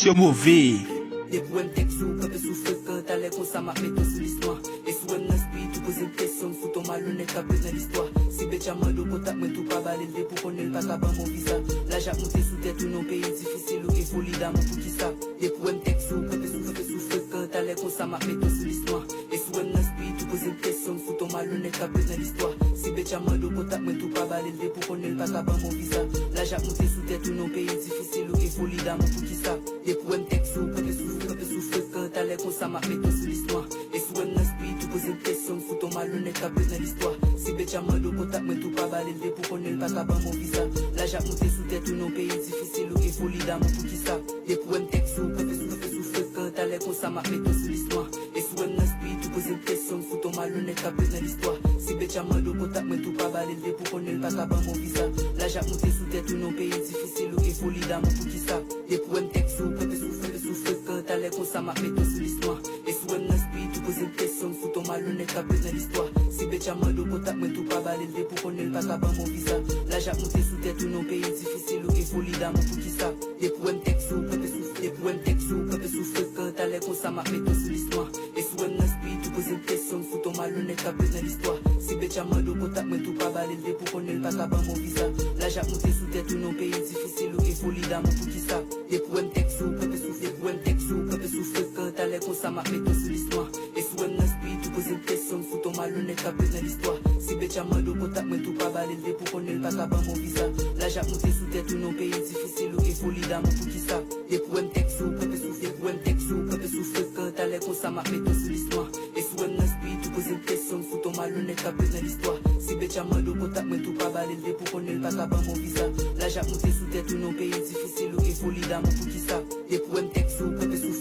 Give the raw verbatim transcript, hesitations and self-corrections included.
Yo move. Depi w wè m tèks ou kanpe sou frekan, talè konsa m ap met ou sou lis nwa. E si w wè m nan speed, ou poze m kesyon, m fout on malonèt k ap ret nan listwa. Si Benjamin do kontak mwen tou pa ba l, depi w konnen l pa ka ban m on viza. Laj ap moute sou tèt ou nan peyi difisil, ou gen foli damou poukisa? Depi w wè m tèks ou kanpe sou kanpe sou frekan, talè konsa m ap met ou sou lis nwa. E si w wè m nan speed, ou poze m kesyon, m fout on malonèt k ap ret nan listwa. Si Benjamin do kontak mwen tou pa ba l, depi w konnen l pa ka ban m on viza. Laj ap moute sou tèt ou nan peyi difisil, ou gen foli damou poukisa? Depi w wè m tèks ou kanpe sou kanpe sou frekan, talè konsa m ap met ou sou lis nwa. E si w wè m nan speed, ou poze m kesyon, m fout on malonèt k ap ret nan listwa. Si Benjamin do kontak mwen tou pa ba l, depi w konnen l pa ka ban m on viza. Laj ap moute sou tèt ou nan peyi difisil, ou gen foli damou poukisa? Depi w wè m tèks ou kanpe sou kanpe sou frekan, talè konsa m ap met ou sou lis nwa. E si w wè m nan speed, ou poze m kesyon, m fout on malonèt k ap ret nan listwa. Si Benjamin do kontak mwen tou pa ba l, depi w konnen l pa ka ban m on viza. Laj ap moute sou tèt ou nan peyi difisil, ou gen foli damou poukisa? Depi w wè m tèks ou kanpe sou kanpe sou frekan, talè konsa m ap met ou sou lis nwa. E si w wè m nan speed, ou poze m kesyon, m fout on malonèt k ap ret nan listwa. Si Benjamin do kontak mwen tou pa ba l, depi w konnen l pa ka ban m on viza. Laj ap moute sou tèt ou nan peyi difisil, ou gen foli damou poukisa? Depi w wè m tèks ou kanpe sou depi w wè m tèks ou kanpe sou frekan, talè konsa m ap met ou sou lis nwa. E si w wè m nan speed, ou poze m kesyon, m fout on malonèt k ap ret nan listwa. Si Benjamin do kontak mwen tou pa ba l, depi w konnen l pa ka ban m on viza. Laj ap moute sou tèt ou nan peyi difisil, ou gen foli damou poukisa? Depi w wè m tèks ou kanpe sou depi w wè m tèks ou kanpe sou frekan, talè konsa m ap met ou sou lis nwa. E si w wè m nan speed, ou poze m kesyon, m fout on malonèt k ap ret nan listwa. Si Benjamin do kontak mwen tou pa ba l, depi w konnen l pa ka ban m on viza. Laj ap moute sou tèt ou nan peyi difisil, ou gen foli damou poukisa? Depi w wè m tèks ou kanpe sou depi w wè m tèks ou kanpe sou frekan, talè konsa m ap met ou sou lis nwa. E si w wè m nan speed, ou poze m kesyon, m fout on malonèt k ap ret nan listwa. Si Benjamin do kontak mwen tou pa ba l, depi w konnen l pa ka ban m on viza. Laj ap moute sou tèt ou nan peyi difisil, ou gen foli damou poukisa? Depi w wè m tèks ou kanpe sou